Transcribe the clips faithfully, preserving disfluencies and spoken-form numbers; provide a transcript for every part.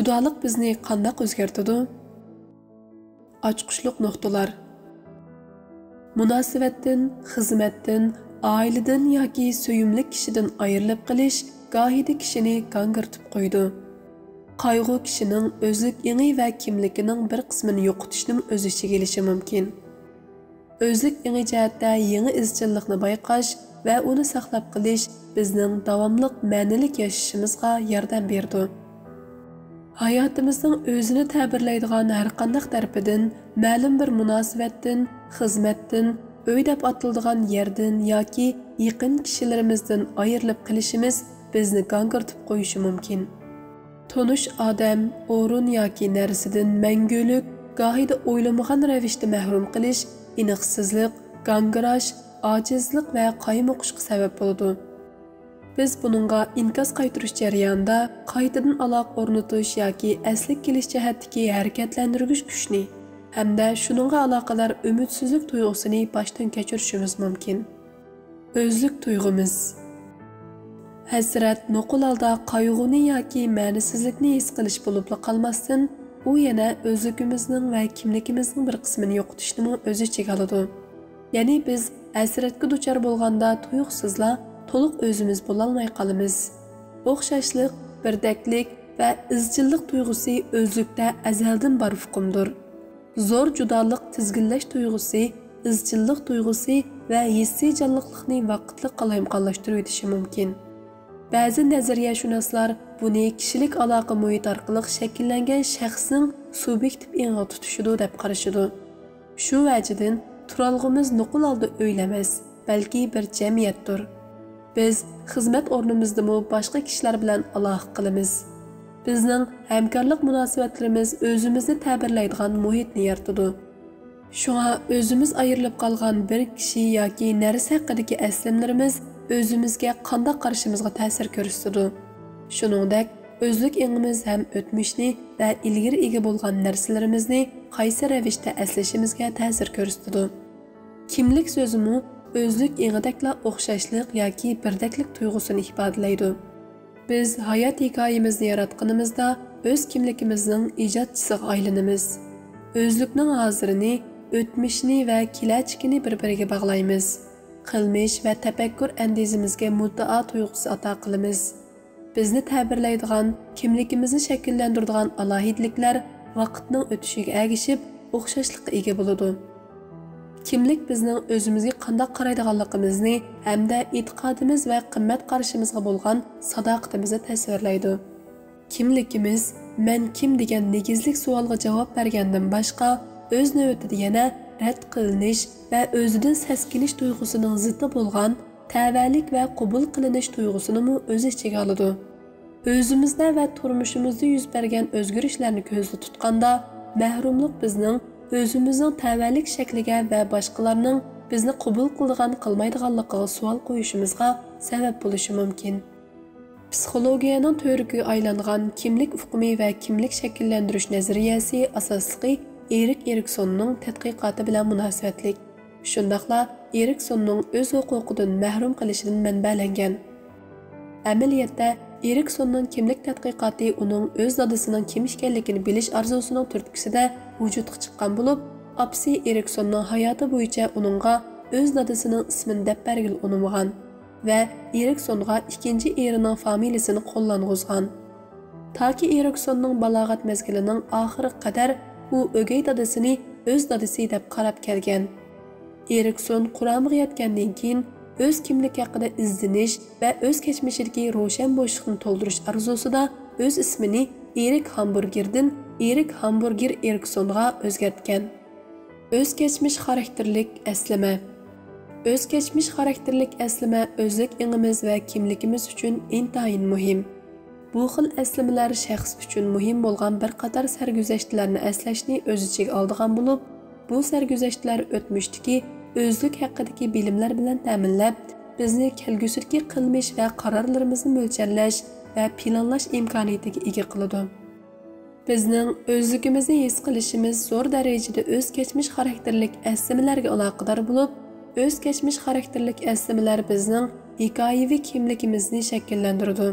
جۇدالىق بىزنى قانداق ئۆزگەرتىدۇ؟ ئاچقۇچلۇق نۇقتىلار. مۇناسىۋەتتىن، خىزمەتتىن، ئائىلىدىن ياكى سۆيۈملۈك كىشىدىن ئايرىلىپ قېلىش گاھىدا كىشىنى گاڭگىرىتىپ قويىدۇ. قايغۇ كىشىنىڭ ئۆزلۈك ئېڭى ۋە كىملىكىنىڭ بىر قىسمىنى يوقىتىشنىمۇ ئۆز ئىچىگە ئېلىشى مۇمكىن. ئۆزلۈك ئېڭى جەھەتتە يېڭى ئىزچىللىقنى بايقاش ۋە ئۇنى ساقلاپ قېلىش بىزنىڭ داۋاملىق مەنىلىك ياشىشىمىزغا ياردەم بېرىدۇ. ھاياتىمىزنىڭ ئۆزىنى تەبىرلەيدىغان ھەرقانداق تەرىپىدىن، مەلۇم بىر مۇناسىۋەتتىن، خىزمەتتىن، ئۆي دەپ ئاتىلىدىغان يەردىن ياكى يېقىن كىشىلىرىمىزدىن ئايرىلىپ قېلىشىمىز بىزنى گاڭگىرىتىپ قويۇشى مۇمكىن. تونۇش ئادەم، ئورۇن ياكى نەرسىدىن مەڭگۈلۈك، گاھىدا ئويلىمىغان رەۋىشتە مەھرۇم قېلىش، ئېنىقسىزلىق، گاڭگىراش، ئاجىزلىق ۋە قايمۇقۇشقا سەۋەب بولىدۇ. بىز بۇنىڭغا ئىنكاس قايتۇرۇش جەريانىدا قايتىدىن ئالاقە ئورنىتىش ياكى ئەسلىگە كېلىش جەھەتتىكى ھەرىكەتلەندۈرگۈچ كۈچنى ھەمدە شۇنىڭغا ئالاقىدار ئۈمىدسىزلىك تۇيغۇسىنى باشتىن كەچۈرۈشىمىز مۇمكىن. ئۆزلۈك تۇيغۇمىز. ھەسرەت نوقۇل ھالدا قايغۇنى ياكى مەنىسىزلىكنى ھېس قىلىش بولۇپلا قالماستىن، ئۇ يەنە ئۆزلۈكىمىزنىڭ ۋە كىملىكىمىزنىڭ بىر قىسمىنى يوقىتىشنىمۇ ئۆز ئىچىگە ئالىدۇ. يەنى بىز ھەسرەتكە دۇچار بولغاندا تۇيۇقسىزلا تولۇق ئۆزىمىز بولالماي قالىمىز. ئوخشاشلىق، بىردەكلىك ۋە ئىزچىللىق تۇيغۇسى ئۆزلۈكتە ئەزەلدىن بار ئۇقۇمدۇر. زور جۇدالىق تىزگىنلەش تۇيغۇسى، ئىزچىللىق تۇيغۇسى ۋە ھېسسىي جانلىقلىقنى ۋاقىتلىق قالايمىقانلاشتۇرۇۋېتىشى مۇمكىن. بەزى نەزەرىيەشۇناسلار بۇنى كىشىلىك ئالاقە مۇھىتى ئارقىلىق شەكىللەنگەن شەخسنىڭ سۇبيېكتىپ ئېڭىغا تۇتىشىدۇ دەپ قارىشىدۇ. شۇ ۋەجىدىن تۇرالغۇمىز نوقۇل ھالدا ئۆيلا ئەمەس، بەلكى بىر جەمئىيەتتۇر. بىز خىزمەت ئورنىمىزدىمۇ باشقا كىشىلەر بىلەن ئالاقە قىلىمىز. بىزنىڭ ھەمكارلىق مۇناسىۋەتلىرىمىز ئۆزىمىزنى تەبىرلەيدىغان مۇھىتنى يارىتىدۇ. شۇڭا ئۆزىمىز ئايرىلىپ قالغان بىر كىشى ياكى نەرسە ھەققىدىكى ئەسلىمىلىرىمىز ئۆزىمىزگە قانداق قارىشىمىزغا تەسىر كۆرسىتىدۇ. شۇنىڭدەك، ئۆزلۈك ئېڭىمىز ھەم ئۆتمۈشنى ۋە ئىلگىرى ئىگە بولغان نەرسىلىرىمىزنى قايسى رەۋىشتە ئەسلىشىمىزگە تەسىر كۆرسىتىدۇ. كىملىك سۆزىمۇ ئۆزلۈك ئېڭىدەكلا ئوخشاشلىق ياكى بىردەكلىك تۇيغۇسىنى ئىپادىلەيدۇ. بىز ھايات ھېكايىمىزنى ياراتقىنىمىزدا ئۆز كىملىكىمىزنىڭ ئىجادچىسىغا ئايلىنىمىز. ئۆزلۈكنىڭ ھازىرىنى، ئۆتمۈشىنى ۋە كېلەچىكىنى بىر-بىرىگە باغلايمىز. قىلمىش ۋە تەپەككۇر ئەندىزىمىزگە مۇددىئا تۇيغۇسى ئاتا قىلىمىز. بىزنى تەبىرلەيدىغان، كىملىكىمىزنى شەكىللەندۈرىدىغان ئالاھىدىلىكلەر ۋاقىتنىڭ ئۆتۈشىگە ئەگىشىپ ئوخشاشلىققا ئىگە بولىدۇ. كىملىك بىزنىڭ ئۆزىمىزگە قانداق قارايدىغانلىقىمىزنى ھەمدە ئېتىقادىمىز ۋە قىممەت قارىشىمىزغا بولغان ساداقىتىمىزنى تەسۋىرلەيدۇ. كىملىكىمىز «مەن كىم؟» دېگەن نېگىزلىك سوئالغا جاۋاب بەرگەندىن باشقا، ئۆز نۆۋىتىدە يەنە رەت قىلىنىش ۋە ئۆزىدىن سەسكىنىش تۇيغۇسىنىڭ زىتى بولغان تەۋەلىك ۋە قوبۇل قىلىنىش تۇيغۇسىنىمۇ ئۆز ئىچىگە ئالىدۇ. ئۆزىمىزدە ۋە تۇرمۇشىمىزدا يۈز بەرگەن ئۆزگىرىشلەرنى كۆزدە تۇتقاندا، مەھرۇملۇق بىزنىڭ ئۆزىمىزنىڭ تەۋەلىك شەكلىگە ۋە باشقىلارنىڭ بىزنى قوبۇل قىلىدىغان قىلمايدىغانلىقىغا سوئال قويۇشىمىزغا سەۋەب بولۇشى مۇمكىن. پسىخولوگىيەنىڭ تۈۋرۈكىگە ئايلانغان كىملىك ئۇقۇمى ۋە كىملىك شەكىللەندۈرۈش نەزەرىيەسى ئاساسلىقى ئېرىك ئېرىكسوننىڭ تەتقىقاتى بىلەن مۇناسىۋەتلىك. شۇنداقلا ئېرىكسوننىڭ ئۆز ھوقۇقىدىن مەھرۇم قېلىشىدىن مەنبەلەنگەن. ئەمەلىيەتتە، ئېرىكسوننىڭ كىملىك تەتقىقاتى ئۇنىڭ ئۆز دادىسىنىڭ كىم ئىكەنلىكىنى بىلىش ئارزۇسىنىڭ تۈرتكىسىدە ۋۇجۇدقا چىققان بولۇپ، ئاپىسى ئېرىكسوننىڭ ھاياتى بويىچە ئۇنىڭغا ئۆز دادىسىنىڭ ئىسمىنى دەپ بەرگىلى ئۇنىمىغان ۋە ئېرىكسونغا ئىككىنچى ئېرىنىڭ فامىلىسىنى قوللانغۇزغان. تاكى ئېرىكسوننىڭ بالاغەت مەزگىلىنىڭ ئاخىرىغا قەدەر ئۇ ئۆگەي دادىسىنى ئۆز دادىسى دەپ قاراپ كەلگەن. ئېرىكسون قۇرامىغا يەتكەندىن كېيىن، ئۆز كىملىكى ھەققىدە ئىزدىنىش ۋە ئۆز كەچمىشىدىكى روشەن بوشلۇقنى تولدۇرۇش ئارزۇسىدا ئۆز ئىسمىنى ئېرىك ھامبۇرگېردىن ئېرىك ھامبۇرگېر ئېرىكسونغا ئۆزگەرتكەن. ئۆز كەچمىش خاراكتېرلىك ئەسلىمە. ئۆز كەچمىش خاراكتېرلىك ئەسلىمە ئۆزلۈك ئېڭىمىز ۋە كىملىكىمىز ئۈچۈن ئىنتايىن مۇھىم. بۇ خىل ئەسلىمىلەر شەخس ئۈچۈن مۇھىم بولغان بىر قاتار سەرگۈزەشتلەرنى ئەسلەشنى ئۆز ئىچىگە ئالىدىغان بولۇپ، بۇ سەرگۈزەشتلەر ئۆتمۈشتىكى ئۆزلۈك ھەققىدىكى بىلىملەر بىلەن تەمىنلەپ، بىزنى كەلگۈسىدىكى قىلمىش ۋە قارارلىرىمىزنى مۆلچەرلەش ۋە پىلانلاش ئىمكانىيىتىگە ئىگە قىلىدۇ. بىزنىڭ ئۆزلۈكىمىزنى ھېس قىلىشىمىز زور دەرىجىدە ئۆز كەچمىش خاراكتېرلىك ئەسلىمىلەرگە ئالاقىدار بولۇپ، ئۆز كەچمىش خاراكتېرلىك ئەسلىمىلەر بىزنىڭ ھېكايىۋى كىملىكىمىزنى شەكىللەندۈرىدۇ.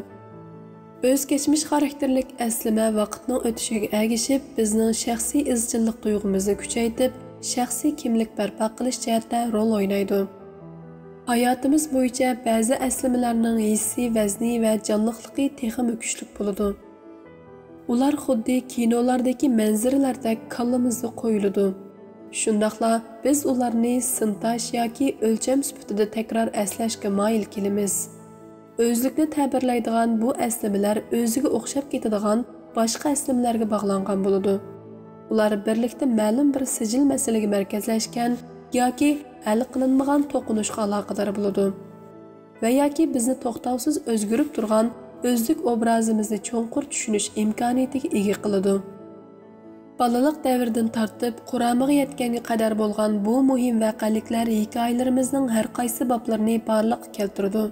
ئۆز كەچمىش خاراكتېرلىك ئەسلىمە ۋاقىتنىڭ ئۆتۈشىگە ئەگىشىپ، بىزنىڭ شەخسىي ئىزچىللىق تۇيغۇمىزنى كۈچەيتىپ، شەخسىي كىملىك بەرپا قىلىش جەھەتتە رول ئوينايدۇ. ھاياتىمىز بويىچە بەزى ئەسلىمىلەرنىڭ ھېسسىي ۋەزنى ۋە جانلىقلىقى تېخىمۇ كۈچلۈك بولىدۇ. ئۇلار خۇددى كىنولاردىكى مەنزىرىلەردەك كاللىمىزدا قويۇلىدۇ. شۇنداقلا بىز ئۇلارنى سىنتاش ياكى ئۆلچەم سۈپىتىدە تەكرار ئەسلەشكە مايىل كېلىمىز. ئۆزلۈكنى تەبىرلەيدىغان بۇ ئەسلىمىلەر ئۆزىگە ئوخشاپ كېتىدىغان باشقا ئەسلىمىلەرگە باغلانغان بولىدۇ. ئۇلار بىرلىكتە مەلۇم بىر سىجىل مەسىلىگە مەركەزلەشكەن ياكى ھەل قىلىنمىغان توقۇنۇشقا ئالاقىدار بولىدۇ. ۋە ياكى بىزنى توختاۋسىز ئۆزگىرىپ تۇرغان ئۆزلۈك ئوبرازىمىزنى چوڭقۇر چۈشىنىش ئىمكانىيىتىگە ئىگە قىلىدۇ. بالىلىق دەۋردىن تارتىپ قۇرامىغا يەتكەنگە قەدەر بولغان بۇ مۇھىم ۋەقەلىكلەر ھېكايىلىرىمىزنىڭ ھەر قايسى بابلىرىنى بارلىققا كەلتۈرىدۇ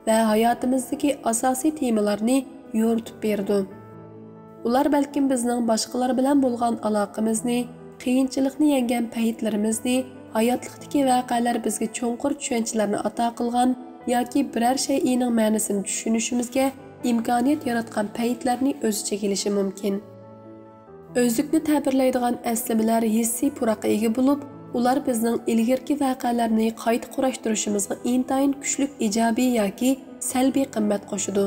ۋە ھاياتىمىزدىكى ئاساسىي تېمىلارنى يورۇتۇپ بېرىدۇ. ئۇلار بەلكىم بىزنىڭ باشقىلار بىلەن بولغان ئالاقىمىزنى، قىيىنچىلىقنى يەڭگەن پەيتلىرىمىزنى، ھاياتلىقتىكى ۋەقەلەر بىزگە چوڭقۇر چۈشەنچىلەرنى ئاتا قىلغان ياكى بىرەر شەيئىنىڭ مەنىسىنى چۈشىنىشىمىزگە ئىمكانىيەت ياراتقان پەيتلەرنى ئۆز ئىچىگە ئېلىشى مۇمكىن. ئۆزلۈكنى تەبىرلەيدىغان ئەسلىمىلەر ھېسسىي پۇراققا ئىگە بولۇپ، ئۇلار بىزنىڭ ئىلگىرىكى ۋەقەلەرنى قايتا قۇراشتۇرۇشىمىزغا ئىنتايىن كۈچلۈك ئىجابىي ياكى سەلبىي قىممەت قوشىدۇ.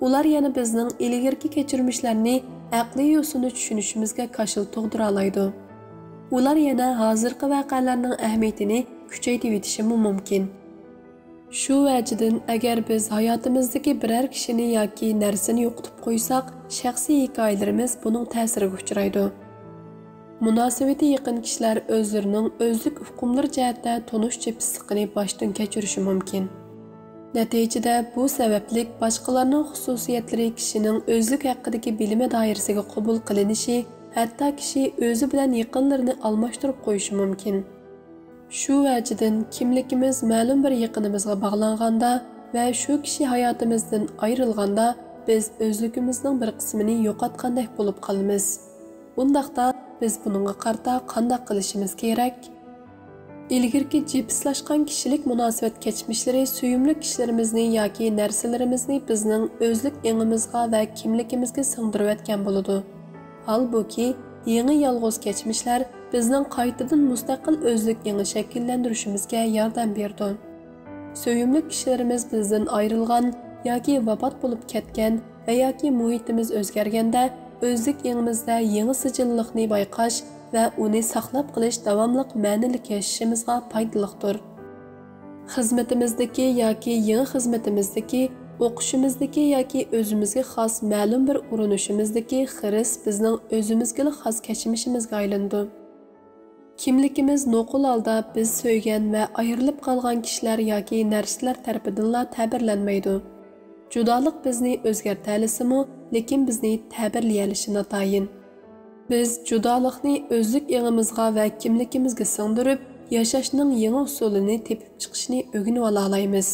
ئۇلار يەنە بىزنىڭ ئىلگىرىكى كەچۈرمىشلەرنى ئەقلىي يوسۇندا چۈشىنىشىمىزگە كاشىلا تۇغدۇرالايدۇ. ئۇلار يەنە ھازىرقى ۋەقەلەرنىڭ ئەھمىيىتىنى كۈچەيتىۋېتىشىمۇ مۇمكىن. شۇ ۋەجىدىن، ئەگەر بىز ھاياتىمىزدىكى بىرەر كىشىنى ياكى نەرسىنى يوقىتىپ قويساق، شەخسىي ھېكايىلىرىمىز بۇنىڭ تەسىرىگە ئۇچرايدۇ. مۇناسىۋىتى يېقىن كىشىلەر ئۆزلىرىنىڭ ئۆزلۈك ئۇقۇملىرى جەھەتتە تونۇش جىپسىلىقىنى باشتىن كەچۈرۈشى مۇمكىن. نەتىجىدە، بۇ سەۋەبلىك باشقىلارنىڭ خۇسۇسىيەتلىرى كىشىنىڭ ئۆزلۈك ھەققىدىكى بىلىمى دائىرىسىگە قوبۇل قىلىنىشى، ھەتتا كىشى ئۆزى بىلەن يېقىنلىرىنى ئالماشتۇرۇپ قويۇشى مۇمكىن. شۇ ۋەجىدىن، كىملىكىمىز مەلۇم بىر يېقىنىمىزغا باغلانغاندا ۋە شۇ كىشى ھاياتىمىزدىن ئايرىلغاندا، بىز ئۆزلۈكىمىزنىڭ بىر قىسمىنى يوقاتقاندەك بولۇپ قالىمىز. ئۇنداقتا، بىز بۇنىڭغا قارىتا قانداق قىلىشىمىز كېرەك؟ ئىلگىرىكى جىپسلاشقان كىشىلىك مۇناسىۋەت كەچمىشلىرى سۆيۈملۈك كىشىلىرىمىزنى ياكى نەرسىلىرىمىزنى بىزنىڭ ئۆزلۈك ئېڭىمىزغا ۋە كىملىكىمىزگە سىڭدۈرۈۋەتكەن بولىدۇ. ھالبۇكى، يېڭى يالغۇز كەچمىشلەر بىزنىڭ قايتىدىن مۇستەقىل ئۆزلۈك ئېڭى شەكىللەندۈرۈشىمىزگە ياردەم بېرىدۇ. سۆيۈملۈك كىشىلىرىمىز بىزدىن ئايرىلغان ياكى ۋاپات بولۇپ كەتكەن ۋە ياكى مۇھىتىمىز ئۆزگەرگەندە، ئۆزلۈك ئېڭىمىزدە يېڭى سىجىللىقنى بايقاش ۋە ئۇنى ساقلاپ قېلىش داۋاملىق مەنىلىك ياشىشىمىزغا پايدىلىقتۇر. خىزمىتىمىزدىكى ياكى يېڭى خىزمىتىمىزدىكى، ئوقۇشىمىزدىكى ياكى ئۆزىمىزگە خاس مەلۇم بىر ئۇرۇنۇشىمىزدىكى خىرىس بىزنىڭ ئۆزىمىزگىلا خاس كەچمىشىمىزگە ئايلىنىدۇ. كىملىكىمىز نوقۇل ھالدا بىز سۆيگەن ۋە ئايرىلىپ قالغان كىشىلەر ياكى نەرسىلەر تەرىپىدىنلا تەبىرلەنمەيدۇ. جۇدالىق بىزنى ئۆزگەرتەلىسىمۇ، لېكىن بىزنى تەبىرلىيەلىشى ناتايىن. بىز جۇدالىقنى ئۆزلۈك ئېڭىمىزغا ۋە كىملىكىمىزگە سىڭدۈرۈپ، ياشاشنىڭ يېڭى ئۇسۇلىنى تېپىپ چىقىشنى ئۆگىنىۋالالايمىز.